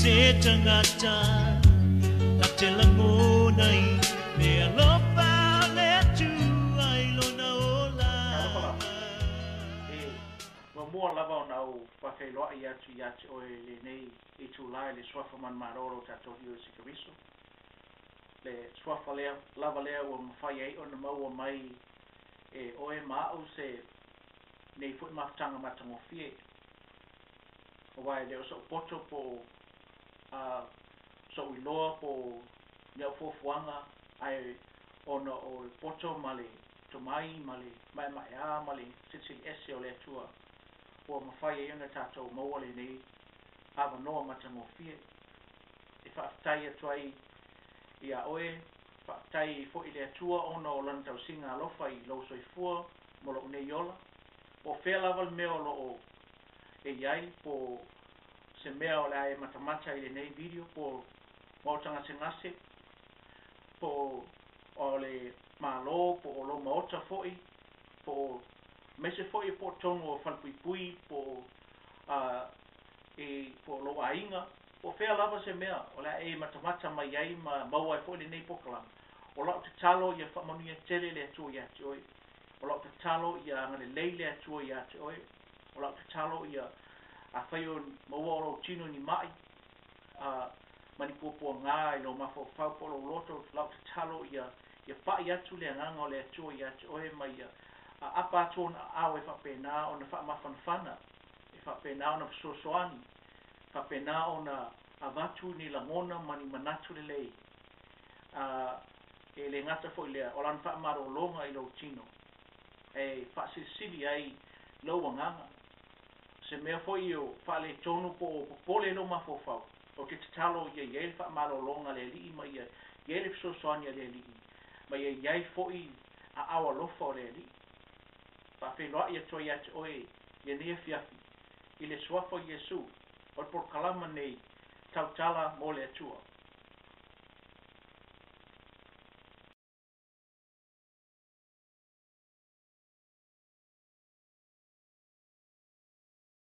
Se tagata na te lagona i le alofa o le Atua i lona Talofa olaga. lava. E muamua lava ona ou faafeiloai atu ia te oe i lenei itulā i le Suafa manumalo o lo tatou Alii o Iesu Keriso. Le Suafa lea lava lea ua mafai ai ona maua mai e oe ma a'u se nei foi mafutaga matagofie. Aua e le o so'u poto po o so'u iloa po o ni a'u fuafuaga, ae ona o le poto ma le tomai ma le ma'ema'eā ma le silisili ese o le Atua ua mafai ai ona tatou maua lenei avanoa matagofie. E faafetai atu ai iā oe, faafetai foi i le Atua ona o Lana tausiga alofa i lou soifua ma lo'u nei ola. Po o fea lava le mea o lo o e i ai, po o se mea o le a e matamata i lenei video, po o maota gasegase, po o le Malo, po o lou maota foi, po o aemaise foi po o totonu o falepuipui, po o e po o lou aiga, po o fea lava se mea o le a e matamata mai ai ma maua ai foi lenei polokalame. O lau tatalo ia faamanuia tele le Atua ia te oe. O lau tatalo ia agalelei le Atua ia te oe. O lau tatalo ia afai o maua o lou tino ni ma'i ma ni puapuagā i lou mafaufau po o lou loto, lau tatalo ia pa'i atu le agaga o le Atua ia te oe ma ia aapa atu ona aao e faapena ona faamafanafana, e faapena ona fesoasoani, faapena ona avatu ni lagona ma ni manatu lelei. E le gata foi i lea, o lana faamalologa i lou tino e faasilisili ai lou agaga. O se mea foi o faaletonu po o popole lou mafaufau, ou te tatalo ia i ai le faamalologa a le Alii ma ia i ai le fesoasoani a le Alii, ma ia i ai foi aao alofa o le Alii. Faafeiloai atu ai ia te oe i lenei afiafi i le Suafa o Iesu o le polokalama nei Tautala mo le Atua.